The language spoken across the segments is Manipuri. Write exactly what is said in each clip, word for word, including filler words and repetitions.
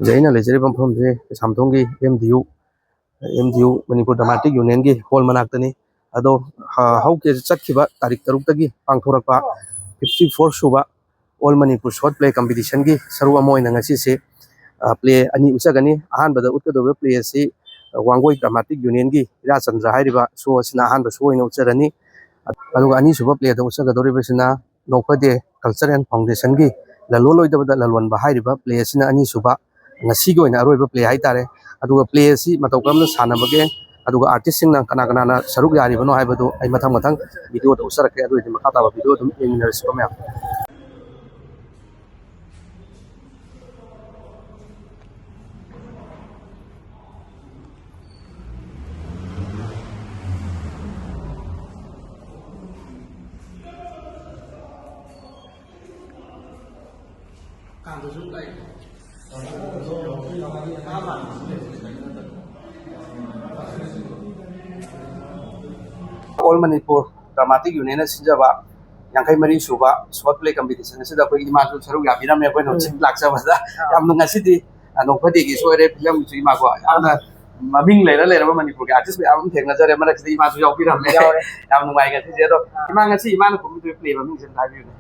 ꯍꯧꯖꯤꯛ ꯑꯩꯅ ꯂꯩꯖꯔꯤꯕ ꯃꯐꯝꯁꯦ ꯀꯩꯁꯥꯝꯊꯣꯡꯒꯤ M D U, M D U Manipur dramatic ꯌꯨꯅꯤꯌꯟꯒꯤ ꯍꯣꯜ ꯃꯅꯥꯛꯇꯅꯤ꯫ ꯑꯗꯣ, ꯑ, ꯍꯧꯈꯤ ꯆꯠꯈꯤꯕ ꯇꯥꯔꯤꯛ ꯇꯔꯨꯛꯇꯒꯤ ꯄꯥꯡꯊꯣꯔꯛꯄ ꯐꯤꯐꯇꯤ ꯐꯣꯔ ꯁꯨꯕ ꯑꯣꯜ ꯃꯅꯤꯄꯨꯔ ꯁꯣꯔꯠ ꯄ꯭ꯂꯦ ꯀꯝꯄꯤꯇꯤꯁꯟꯒꯤ ꯁꯔꯨꯛ ꯑꯃ ꯑꯣꯏꯅ ꯉꯁꯤꯁꯦ, ꯑ, ꯄ꯭ꯂꯦ ꯑꯅꯤ ꯎꯠꯆꯒꯅꯤ꯫ ꯑꯍꯥꯟꯕꯗ ꯎꯠꯀꯗꯧꯔꯤꯕ ꯄ꯭ꯂꯦ ꯑꯁꯤ, ꯑ, ꯋꯥꯡꯒꯣꯏ ꯗ꯭ꯔꯃꯥꯇꯤꯛ ꯌꯨꯅꯤꯌꯟꯒꯤ ꯏꯔꯥꯆꯟꯗ꯭ꯔ ꯍꯥꯏꯔꯤꯕ ꯁꯣ ꯑꯁꯤꯅ ꯑꯍꯥꯟꯕ ꯁꯣ ꯑꯣꯏꯅ ꯎꯠꯆꯔꯅꯤ꯫ ꯑꯗꯨꯒ ꯑꯅꯤꯁꯨꯕ ꯄ꯭ꯂꯦꯗ ꯎꯠꯆꯒꯗꯧꯔꯤꯕꯁꯤꯅ ꯅꯣꯛꯐꯗꯦ ꯀꯜꯆꯔ ꯑꯦꯟ ꯐꯥꯎꯟꯗꯦꯁꯟꯒꯤ ꯂꯂꯣꯟꯂꯣꯏꯗꯕꯗ ꯂꯂꯣꯟꯕ ꯍꯥꯏꯔꯤꯕ ꯄ꯭ꯂꯦ ꯑꯁꯤꯅ ꯑꯅꯤꯁꯨꯕ ꯉꯁꯤꯒꯤ ꯑꯣꯏꯅ ꯑꯔꯣꯏꯕ ꯄ꯭ꯂꯦ ꯍꯥꯏꯇꯥꯔꯦ꯫ ꯑꯗꯨꯒ ꯄ꯭ꯂꯦ ꯑꯁꯤ ꯃꯇꯧ ꯀꯔꯝꯅ ꯁꯥꯟꯅꯕꯒꯦ, ꯑꯗꯨꯒ ꯑꯥꯔꯇꯤꯁꯁꯤꯡꯅ ꯀꯅꯥ ꯀꯅꯥꯅ ꯁꯔꯨꯛ ꯌꯥꯔꯤꯕꯅꯣ ꯍꯥꯏꯕꯗꯨ ꯑꯩ ꯃꯊꯪ ꯃꯊꯪ ꯚꯤꯗꯤꯑꯣꯗ ꯎꯠꯆꯔꯛꯀꯦ꯫ ꯑꯗꯨ ꯑꯣꯏꯔꯗꯤ ꯃꯈꯥ ꯇꯥꯕ ꯚꯤꯗꯤꯑꯣ ꯑꯗꯨꯝ ꯌꯦꯡꯃꯤꯟꯅꯔꯁꯤꯀꯣ ꯃꯌꯥꯝ꯫ ꯑꯣꯜ ꯃꯅꯤꯄꯨꯔ ꯗ꯭ꯔꯃꯥꯇꯤꯛ ꯌꯨꯅꯤꯌꯟꯅ ꯁꯤꯟꯖꯕ ꯌꯥꯡꯈꯩ ꯃꯔꯤ ꯁꯨꯕ ꯁꯣꯔꯠ ꯄ꯭ꯂꯦ ꯀꯝꯄꯤꯇꯤꯁꯟ ꯑꯁꯤꯗ ꯑꯩꯈꯣꯏ ꯏꯃꯥꯁꯨ ꯁꯔꯨꯛ ꯌꯥꯕꯤꯔꯝꯃꯦ꯫ ꯑꯩꯈꯣꯏꯅ ꯎꯝ꯫ ꯍꯧꯖꯤꯛ ꯂꯥꯛꯆꯕꯗ ꯑꯥ꯫ ꯌꯥꯝ ꯅꯨꯡꯉꯥꯏ꯫ ꯉꯁꯤꯗꯤ, ꯑ, ꯅꯣꯛꯐꯗꯦꯒꯤꯁꯨ ꯑꯣꯏꯔꯦ, ꯐꯤꯂꯝꯒꯤꯁꯨ ꯏꯃꯥꯀꯣ ꯌꯥꯝꯅ ꯃꯃꯤꯡ ꯂꯩꯔ ꯂꯩꯔꯕ ꯃꯅꯤꯄꯨꯔꯒꯤ ꯑꯥꯔꯇꯤꯁ ꯃꯌꯥꯝ ꯑꯃ ꯊꯦꯡꯅꯖꯔꯦ, ꯃꯔꯛꯁꯤꯗ ꯏꯃꯥꯁꯨ ꯌꯥꯎꯕꯤꯔꯝꯃꯦ꯫ ꯌꯥꯎꯔꯦ꯫ ꯌꯥꯝ ꯅꯨꯡꯉꯥꯏ ꯉꯁꯤꯁꯦ꯫ ꯑꯗꯣ ꯑꯥ꯫ ꯏꯃꯥ, ꯉꯁꯤ ꯏꯃꯥꯅ ꯀꯨꯝꯕꯤꯗꯣꯏ ꯄ꯭ꯂꯦ ꯃꯃꯤꯡꯁꯦ ꯑꯝꯇ ꯍꯥꯏꯕꯤꯌꯨꯅꯦ꯫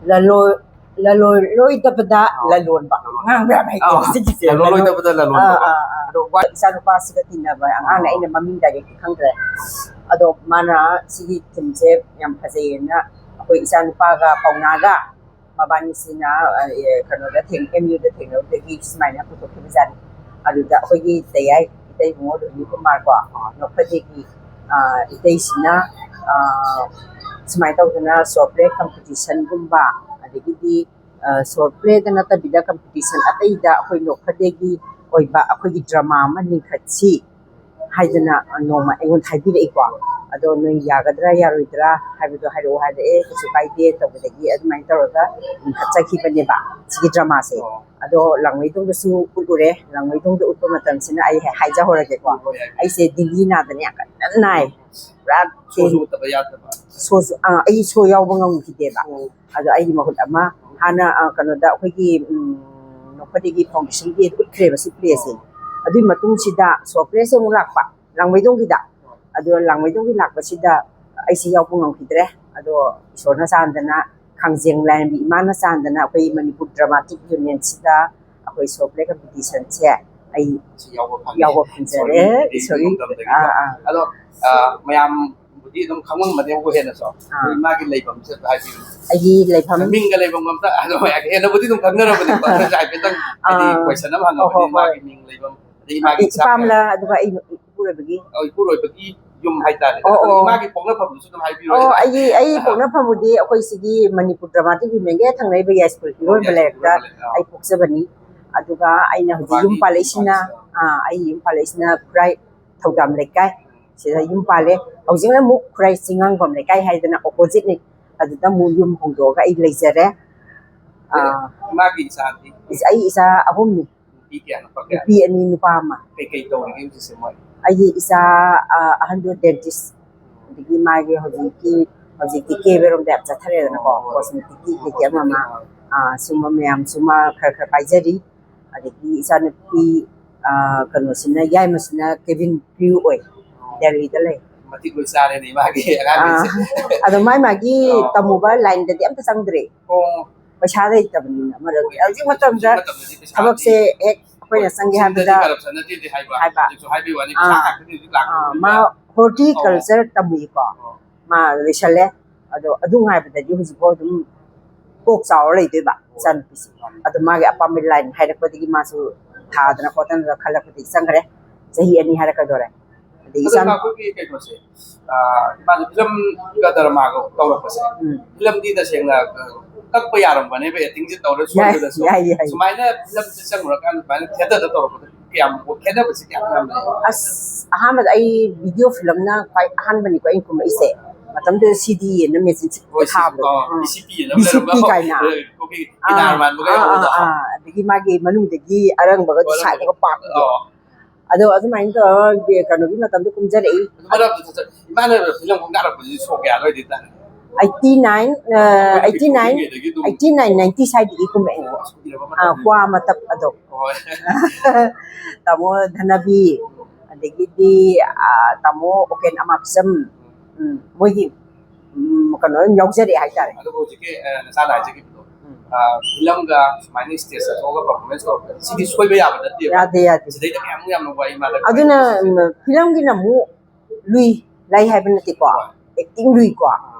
ꯂꯂꯣꯟ-, ꯂꯂꯣꯟꯂꯣꯏꯗꯕꯗ ꯑꯥ꯫ ꯂꯂꯣꯟꯕ꯫ ꯂꯂꯣꯟꯕ꯫ ꯉꯥꯡꯕ ꯌꯥꯝ ꯍꯩꯇꯦ ꯑꯥ꯫ ꯁꯤꯒꯤꯁꯦ꯫ ꯂꯂꯣꯟꯂꯣꯏꯗꯕꯗ ꯂꯂꯣꯟꯕ꯫ ꯑꯥ, ꯑꯥ, ꯑꯥ꯫ ꯑꯗꯣ ꯋꯥ- ꯏꯆꯥꯅꯨꯄꯥꯁꯤꯒ ꯇꯤꯟꯅꯕ ꯑꯉꯥꯡꯅ ꯑꯥ꯫ ꯑꯩꯅ ꯃꯃꯤꯡ ꯗꯥꯏꯔꯦꯛꯇꯤ ꯈꯪꯗ꯭ꯔꯦ꯫ ꯑꯗꯣ ꯃꯥꯅ ꯁꯤꯒꯤ ꯊꯤꯝꯁꯦ ꯌꯥꯝ ꯐꯖꯩꯌꯦꯅ ꯑꯩꯈꯣꯏ ꯏꯆꯥꯅꯨꯄꯥꯒ ꯄꯥꯎꯅꯥꯒ ꯃꯕꯥꯅꯤꯁꯤꯅ, ꯑ, ꯑꯦ, ꯀꯩꯅꯣꯗ ꯊꯦꯡ-, ꯑꯦꯝ ꯌꯨꯗ ꯊꯦꯡꯅꯕꯗꯒꯤ ꯁꯨꯃꯥꯏꯅ ꯄꯨꯊꯣꯛꯈꯤꯕꯖꯥꯠꯅꯤ꯫ ꯑꯗꯨꯗ ꯑꯩꯈꯣꯏꯒꯤ ꯇꯌꯥꯏ ꯏꯇꯩ ꯏꯕꯨꯡꯉꯣ ꯔꯣꯍꯤꯅꯤ ꯀꯨꯃꯥꯔ ꯀꯣ, ꯅꯣꯛꯐꯗꯦꯒꯤ, ꯑ, ꯏꯇꯩꯁꯤꯅ, ꯑ, ꯁꯨꯃꯥꯏꯅ ꯇꯧꯗꯅ ꯁꯣꯔꯠ ꯄ꯭ꯂꯦ ꯀꯝꯄꯤꯇꯤꯁꯟꯒꯨꯝꯕ, ꯑꯗꯒꯤꯗꯤ, ꯑ, ꯁꯣꯔꯠ ꯄ꯭ꯂꯦꯗ ꯅꯠꯇꯕꯤꯗ ꯀꯝꯄꯤꯇꯤꯁꯟ ꯑꯇꯩꯗ ꯑꯩꯈꯣꯏ ꯅꯣꯛꯐꯗꯦꯒꯤ ꯑꯣꯏꯕ ꯑꯩꯈꯣꯏꯒꯤ ꯗ꯭ꯔꯃꯥ ꯑꯃ ꯂꯤꯡꯈꯠꯁꯤ ꯍꯥꯏꯗꯅ ꯅꯣꯡꯃ ꯑꯩꯉꯣꯟꯗ ꯍꯥꯏꯕꯤꯔꯛꯏꯀꯣ꯫ ꯑꯗꯣ ꯅꯣꯏ ꯌꯥꯒꯗ꯭ꯔꯥ ꯌꯥꯔꯣꯏꯗ꯭ꯔꯥ ꯍꯥꯏꯕꯗꯣ ꯍꯥꯏꯔꯛꯑꯣ ꯍꯥꯏꯔꯛꯑꯦ, ꯀꯩꯁꯨ ꯀꯥꯏꯗꯦ ꯇꯧꯕꯗꯒꯤ ꯑꯗꯨꯃꯥꯏꯅ ꯇꯧꯔꯒ ꯂꯤꯡꯈꯠꯆꯈꯤꯕꯅꯦꯕ ꯁꯤꯒꯤ ꯗ꯭ꯔꯃꯥꯁꯦ꯫ ꯑꯣ꯫ ꯑꯗꯣ ꯂꯥꯡꯃꯩꯗꯣꯡꯗꯁꯨ ꯎꯠꯂꯨꯔꯦ꯫ ꯂꯥꯡꯃꯩꯗꯣꯡꯗ ꯎꯠꯄ ꯃꯇꯝꯁꯤꯅ ꯑꯩ ꯍꯥꯏꯖꯍꯧꯔꯒꯦꯀꯣ, ꯍꯣꯏ, ꯍꯣꯏ, ꯌꯥꯏ꯫ ꯑꯩꯁꯦ ꯗꯦꯡꯒꯤ ꯅꯥꯗꯅ ꯌꯥꯝ ꯀꯟꯅ ꯅꯥꯏ꯫ ꯄꯨꯔꯥ ꯁꯣꯁꯨ ꯊꯦꯡ-, ꯎꯠꯇꯕ ꯌꯥꯗꯕ꯫ ꯁꯣꯁꯨ, ꯑꯥ, ꯑꯩ ꯁꯣ ꯌꯥꯎꯕ ꯉꯝꯈꯤꯗꯦꯕ꯫ ꯑꯣ꯫ ꯑꯗꯣ ꯑꯩꯒꯤ ꯃꯍꯨꯠ ꯑꯃ ꯍꯥꯟꯅ, ꯑ, ꯀꯩꯅꯣꯗ ꯑꯩꯈꯣꯏꯒꯤ, ꯎꯝ, ꯑꯩꯈꯣꯏꯗꯒꯤ ꯐꯥꯎꯟꯗꯦꯁꯟꯒꯤ ꯎꯠꯈ꯭ꯔꯦꯕ ꯁꯤ ꯄ꯭ꯂꯦꯁꯦ꯫ ꯑꯗꯨꯒꯤ ꯃꯇꯨꯡꯁꯤꯗ ꯁꯣꯔꯠ ꯄ꯭ꯂꯦꯁꯦ ꯑꯃꯨꯛ ꯂꯥꯛꯄ ꯂꯥꯡꯃꯩꯗꯣꯡꯒꯤꯗ꯫ ꯑꯗꯣ ꯂꯥꯡꯃꯩꯗꯣꯡꯒꯤ ꯂꯥꯛꯄꯁꯤꯗ ꯑꯩꯁꯤ ꯌꯥꯎꯕ ꯉꯝꯈꯤꯗ꯭ꯔꯦ꯫ ꯑꯗꯣ ꯏꯁꯣꯔꯅ ꯆꯥꯟꯗꯅ, ꯈꯥꯡꯖꯦꯡ ꯂꯥꯏꯔꯦꯝꯕꯤ ꯏꯃꯥꯅ ꯆꯥꯟꯗꯅ ꯑꯩꯈꯣꯏ ꯃꯅꯤꯄꯨꯔ ꯗ꯭ꯔꯃꯥꯇꯤꯛ ꯌꯨꯅꯤꯌꯟꯁꯤꯗ ꯑꯩꯈꯣꯏ ꯁꯣꯔꯠ ꯄ꯭ꯂꯦ ꯀꯝꯄꯤꯇꯤꯁꯟꯁꯦ ꯑꯩ ꯁꯤ ꯌꯥꯎꯕ ꯐꯪꯉꯦ꯫ ꯌꯥꯎꯕ ꯐꯪꯖꯔꯦ꯫ ꯏꯁꯣꯔꯒꯤ ꯏꯁꯣꯔꯒꯤ ꯃꯇꯝꯗꯒꯤꯀꯣ꯫ ꯑꯥ, ꯑꯥ꯫ ꯑꯗꯣ, ꯑꯥ, ꯃꯌꯥꯝꯕꯨꯗꯤ ꯑꯗꯨꯝ ꯈꯪꯉꯝꯃꯅꯦꯕꯀꯣ ꯍꯦꯟꯅꯁꯨ꯫ ꯑꯥ꯫ ꯑꯗꯣ ꯏꯃꯥꯒꯤ ꯂꯩꯐꯝꯁꯦ ꯑꯝꯇ ꯍꯥꯏꯕꯤꯌꯨ꯫ ꯑꯩꯒꯤ ꯂꯩꯐꯝ ꯃꯃꯤꯡꯒ ꯂꯩꯐꯝꯒ ꯑꯝꯇ ꯑꯗꯨꯝ ꯍꯦꯟꯅꯕꯨꯗꯤ ꯑꯗꯨꯝ ꯈꯪꯅꯔꯕꯅꯤꯀꯣ꯫ ꯑꯗꯨꯁꯨ ꯍꯥꯏꯐꯦꯠꯇꯪ ꯍꯥꯏꯗꯤ ꯑꯥ꯫ ꯀꯣꯏꯁꯟ ꯑꯃ ꯍꯪꯉꯕꯅꯤ, ꯍꯣꯏ, ꯍꯣꯏ, ꯍꯣꯏ꯫ ꯏꯃꯥꯒꯤ ꯃꯤꯡ ꯂꯩꯐꯝ, ꯑꯗꯩ ꯏꯃꯥꯒꯤ ꯏꯆꯥ ꯏꯄꯥꯝꯂ, ꯑꯗꯨꯒ ꯑꯩ ꯏꯄꯨꯔꯣꯏꯕꯒꯤ꯫ ꯑꯧ, ꯏꯄꯨꯔꯣꯏꯕꯒꯤ ꯌꯨꯝ ꯍꯥꯏꯇꯥꯔꯦ꯫ ꯑꯣ, ꯑꯗꯣ ꯑꯣ꯫ ꯏꯃꯥꯒꯤ ꯄꯣꯛꯅꯐꯝꯗꯨꯁꯨ ꯑꯗꯨꯝ ꯍꯥꯏꯕꯤꯌꯨ꯫ ꯑꯣ, ꯑꯩꯒꯤ, ꯑꯩ ꯑꯥ꯫ ꯄꯣꯛꯅꯐꯝꯕꯨꯗꯤ ꯑꯩꯈꯣꯏ ꯁꯤꯒꯤ ꯃꯅꯤꯄꯨꯔ ꯗ꯭ꯔꯃꯥꯇꯤꯛ ꯌꯨꯅꯤꯌꯟꯒꯤ ꯍꯦꯛ ꯊꯪꯅꯔꯤꯕ ꯌꯥꯏꯁ꯭ꯀꯨꯜ ꯏꯔꯣꯟꯕ ꯂꯩꯔꯛꯇ ꯏꯔꯣꯟꯕ ꯂꯩꯔꯛ, ꯑꯥ꯫ ꯑꯩ ꯄꯣꯛꯆꯕꯅꯤ꯫ ꯑꯗꯨꯒ ꯑꯩꯅ ꯍꯧꯖꯤꯛ ꯕꯕꯥꯒꯤ ꯌꯨꯝ ꯄꯥꯜꯂꯛꯏꯁꯤꯅ, ꯌꯨꯝ ꯄꯥꯜꯂꯤꯁꯤꯅ? ꯑꯥ, ꯑꯩ ꯌꯨꯝ ꯄꯥꯜꯂꯛꯏꯁꯤꯅ ꯈꯨꯔꯥꯏ ꯊꯧꯗꯥꯝ ꯂꯩꯀꯥꯏ ꯁꯤꯗ ꯌꯨꯝ ꯄꯥꯜꯂꯦ꯫ ꯍꯧꯖꯤꯛꯅ ꯑꯃꯨꯛ ꯈꯨꯔꯥꯏ ꯆꯤꯡꯉꯥꯡꯕꯝ ꯂꯩꯀꯥꯏ ꯍꯥꯏꯗꯅ ꯑꯣꯄꯣꯖꯤꯠꯅꯤ꯫ ꯑꯗꯨꯗ ꯑꯃꯨꯛ ꯌꯨꯝ ꯍꯣꯡꯗꯣꯛꯑꯒ ꯑꯩ ꯂꯩꯖꯔꯦ꯫ ꯑꯥ꯫ ꯏꯃꯥꯒꯤ ꯏꯆꯥꯗꯤ? ꯑꯩ ꯏꯆꯥ ꯑꯍꯨꯝꯅꯤ꯫ ꯅꯨꯄꯤ ꯀꯌꯥ, ꯅꯨꯄꯥ ꯀꯌꯥ? ꯅꯨꯄꯤ ꯑꯅꯤ, ꯅꯨꯄꯥ ꯑꯃ꯫ ꯀꯩꯀꯩ ꯇꯧꯔꯤꯒꯦ ꯍꯧꯖꯤꯛꯁꯦ ꯃꯣꯏ? ꯑꯩꯒꯤ ꯏꯆꯥ, ꯑ, ꯑꯍꯟꯗꯣ dentist, ꯑꯗꯒꯤ ꯃꯥꯒꯤ ꯍꯧꯖꯤꯛꯀꯤ, ꯍꯧꯖꯤꯛꯇꯤ ꯀꯦꯕꯔꯣꯝꯗ ꯌꯥꯝ ꯆꯠꯊꯔꯦꯗꯅꯀꯣ, ꯑꯣ, ꯍꯣꯏ꯫ Cosmeticꯀꯤ ꯀꯩꯀꯩ ꯑꯃ ꯑꯃ, ꯑ, ꯁꯨꯝꯕ ꯃꯌꯥꯝꯁꯨ ꯃꯥ ꯈꯔ ꯈꯔ ꯄꯥꯏꯖꯔꯤ꯫ ꯑꯗꯒꯤ ꯏꯆꯥꯅꯨꯄꯤ, ꯑ, ꯀꯩꯅꯣꯁꯤꯅ, ꯌꯥꯏꯃꯁꯤꯅ cabin crew ꯑꯣꯏ, ꯗꯦꯜꯂꯤꯗ ꯂꯩ꯫ ꯃꯇꯤꯛ ꯂꯣꯏ ꯆꯥꯔꯦꯅꯦ ꯃꯥꯒꯤ ꯑꯉꯥꯡꯈꯩꯁꯦ꯫ ꯑꯥ, ꯑꯗꯣ ꯃꯥꯏ ꯃꯥꯒꯤ ꯑꯣ꯫ ꯇꯝꯃꯨꯕ lineꯗꯗꯤ ꯑꯝꯇ ꯆꯪꯗ꯭ꯔꯦ꯫ ꯑꯣ꯫ ꯄꯩꯁꯥꯗ ꯂꯩꯇꯕꯅꯤꯅ ꯃꯔꯛꯇꯤ꯫ ꯍꯣꯏ꯫ ꯍꯧꯖꯤꯛ ꯃꯇꯝꯗ ꯍꯧꯖꯤꯛ ꯃꯇꯝꯗꯗꯤ ꯄꯩꯁꯥꯗꯤ ꯊꯕꯛꯁꯦ ꯍꯦꯛ ꯑꯩꯈꯣꯏꯅ ꯍꯣꯏ, ꯆꯪꯒꯦ ꯆꯤꯟꯗꯗꯤ ꯍꯥꯏꯕꯗ corruption ꯅꯠꯇꯦꯗꯤ ꯍꯥꯏꯕ, ꯍꯥꯏꯕ꯫ ꯍꯧꯖꯤꯛꯁꯨ ꯍꯥꯏꯕꯒꯤ ꯋꯥꯅꯤ, ꯑꯥ꯫ ꯄꯩꯁꯥ ꯉꯥꯛꯇꯗꯤ ꯍꯧꯖꯤꯛ ꯑꯥ, ꯂꯥꯛꯄꯅꯤꯅ꯫ ꯃꯥ horticulture ꯑꯣ꯫ ꯇꯝꯃꯨꯏꯀꯣ꯫ ꯑꯣ꯫ ꯃꯥ ꯂꯣꯏꯁꯜꯂꯦ꯫ ꯑꯗꯣ ꯑꯗꯨ ꯉꯥꯏꯕꯗꯗꯤ ꯍꯧꯖꯤꯛꯐꯥꯎ ꯑꯗꯨꯝ ꯀꯣꯛ ꯆꯥꯎꯔ ꯂꯩꯗꯣꯏꯕ ꯏꯆꯥꯅꯨꯄꯤꯁꯦ꯫ ꯑꯗꯣ ꯃꯥꯒꯤ ꯑꯄꯥꯝꯕ line ꯍꯥꯏꯔꯛꯄꯗꯒꯤ ꯃꯥꯁꯨ ꯊꯥꯗꯅ ꯈꯣꯠꯇꯅ ꯈꯜꯂꯛꯄꯗꯒꯤ ꯆꯪꯈ꯭ꯔꯦ꯫ ꯆꯍꯤ ꯑꯅꯤ ꯍꯥꯏꯔꯛꯀꯗꯣꯔꯦ꯫ ꯑꯗꯩ ꯑꯗꯣ ꯏꯆꯥꯅꯨꯄꯤ ꯑꯩꯈꯣꯏꯒꯤ ꯀꯩꯅꯣꯁꯦ, ꯑꯥ, ꯃꯥꯁꯦ ꯐꯤꯂꯝꯒ ꯗ꯭ꯔꯃꯥꯒ ꯇꯧꯔꯛꯄꯁꯦ, ꯎꯝ꯫ ꯐꯤꯂꯝꯗꯤ ꯇꯁꯦꯡꯅ, ꯑ, ꯀꯛꯄ ꯌꯥꯔꯝꯒꯅꯦꯕ, actingꯁꯦ ꯇꯧꯔ ꯌꯥꯏ, ꯁꯣꯏꯕꯗꯁꯨ꯫ ꯌꯥꯏ, ꯌꯥꯏ꯫ ꯁꯨꯃꯥꯏꯅ ꯐꯤꯂꯝꯁꯦ ꯆꯪꯉꯨꯔꯀꯥꯟꯗ ꯁꯨꯃꯥꯏꯅ theatreꯗ ꯇꯧꯔꯛꯄꯗ ꯀꯌꯥꯝ ꯈꯦꯠꯅꯕꯁꯦ ꯀꯌꯥꯝ ꯌꯥꯝ ꯂꯩ? ꯑꯁ, ꯑꯍꯥꯟꯕꯗ ꯑꯩ video filmꯅ ꯈ꯭ꯋꯥꯏ ꯑꯍꯥꯟꯕꯅꯤꯀꯣ ꯑꯩꯅ ꯀꯨꯝꯃꯛꯏꯁꯦ꯫ ꯃꯇꯝꯗꯨꯗ CDꯑꯅ machine ꯍꯣꯏ, ꯊꯥꯕꯗꯣ꯫ ꯑꯥ, ꯑꯥ꯫ VCPꯑꯅ ꯑꯃ VCP ꯂꯩꯔꯝꯕ꯫ ꯀꯥꯏꯅ꯫ ꯑꯩꯈꯣꯏꯒꯤ ꯑꯥ, ꯀꯤꯅꯥꯔ ꯃꯥꯟꯕꯒ ꯑꯥ, ꯌꯥꯎꯕꯗꯣ꯫ ꯑꯥ, ꯑꯥ꯫ ꯑꯗꯒꯤ ꯃꯥꯒꯤ ꯃꯅꯨꯡꯗꯒꯤ ꯑꯔꯪꯕꯒꯗꯤ ꯑꯣ, ꯁꯥꯏꯠꯇꯒ ꯄꯥꯛꯄꯗꯣ꯫ ꯑꯣ꯫ ꯑꯗꯣ ꯑꯗꯨꯃꯥꯏꯅ ꯇꯧꯔꯒ ꯀꯩꯅꯣꯒꯤ ꯃꯇꯝꯗ ꯀꯨꯝꯖꯔꯛꯏ꯫ ꯑꯗꯨ ꯃꯔꯛ ꯑꯝꯇ ꯆꯠ-, ꯏꯃꯥꯅ ꯐꯤꯂꯝ ꯀꯨꯝꯊꯔꯛꯄꯁꯤ ꯁꯣ ꯀꯌꯥ ꯑꯗꯨꯋꯥꯏꯗꯩ ꯇꯥꯔꯦ? Eighty nine eighty nine eighty nine ninety ꯁ꯭ꯋꯥꯏꯗꯒꯤ ꯀꯨꯝꯃꯛꯑꯦ꯫ ꯑꯣ, ꯑꯁ, ꯀꯨꯏꯔꯕ ꯑꯥ, ꯃꯇꯝꯅꯤ꯫ ꯀ꯭ꯋꯥ ꯃꯇꯞ ꯑꯗꯣ꯫ ꯍꯣꯏ꯫ ꯇꯥꯃꯣ ꯙꯅꯕꯤ, ꯑꯗꯒꯤꯗꯤ ꯑꯥ, ꯇꯥꯃꯣ ꯑꯣꯀꯦꯟ ꯑꯃꯥꯛꯆꯝ, ꯎꯝ, ꯃꯣꯏꯒꯤ ꯎꯝ, ꯀꯩꯅꯣ ꯑꯗꯨꯝ ꯌꯥꯎꯖꯔꯛꯑꯦ ꯍꯥꯏꯇꯥꯔꯦ꯫ ꯑꯗꯨꯕꯨ ꯍꯧꯖꯤꯛꯀꯤ ꯑ, ꯅꯆꯥꯅ ꯍꯥꯏꯖꯈꯤꯕꯗꯣ, ꯑ, ꯐꯤꯂꯝꯒ ꯁꯨꯃꯥꯏꯅ ꯏꯁꯇꯦꯖꯇ ꯊꯣꯛꯑꯒ ꯄꯔꯐꯣꯔꯃꯦꯟꯁ ꯇꯧꯔꯛꯄꯗ ꯁꯤꯗꯤ ꯁꯣꯏꯕ ꯌꯥꯕ ꯅꯠꯇꯦꯕ꯫ ꯌꯥꯗꯦ, ꯌꯥꯗꯦ꯫ ꯁꯤꯗꯩꯗ ꯀꯌꯥꯃꯨꯛ ꯌꯥꯝꯅ ꯋꯥꯏ ꯃꯥꯗ ꯑꯗꯨꯅ ꯈꯪꯕꯁꯦ꯫ ꯎꯝ, ꯐꯤꯂꯝꯒꯤꯅ ꯑꯃꯨꯛ ꯂꯨꯏ, ꯂꯥꯏ ꯍꯥꯏꯕ ꯅꯠꯇꯦꯀꯣ, ꯍꯣꯏ꯫ ꯑꯦꯛꯇꯤꯡ ꯂꯨꯏꯀꯣ꯫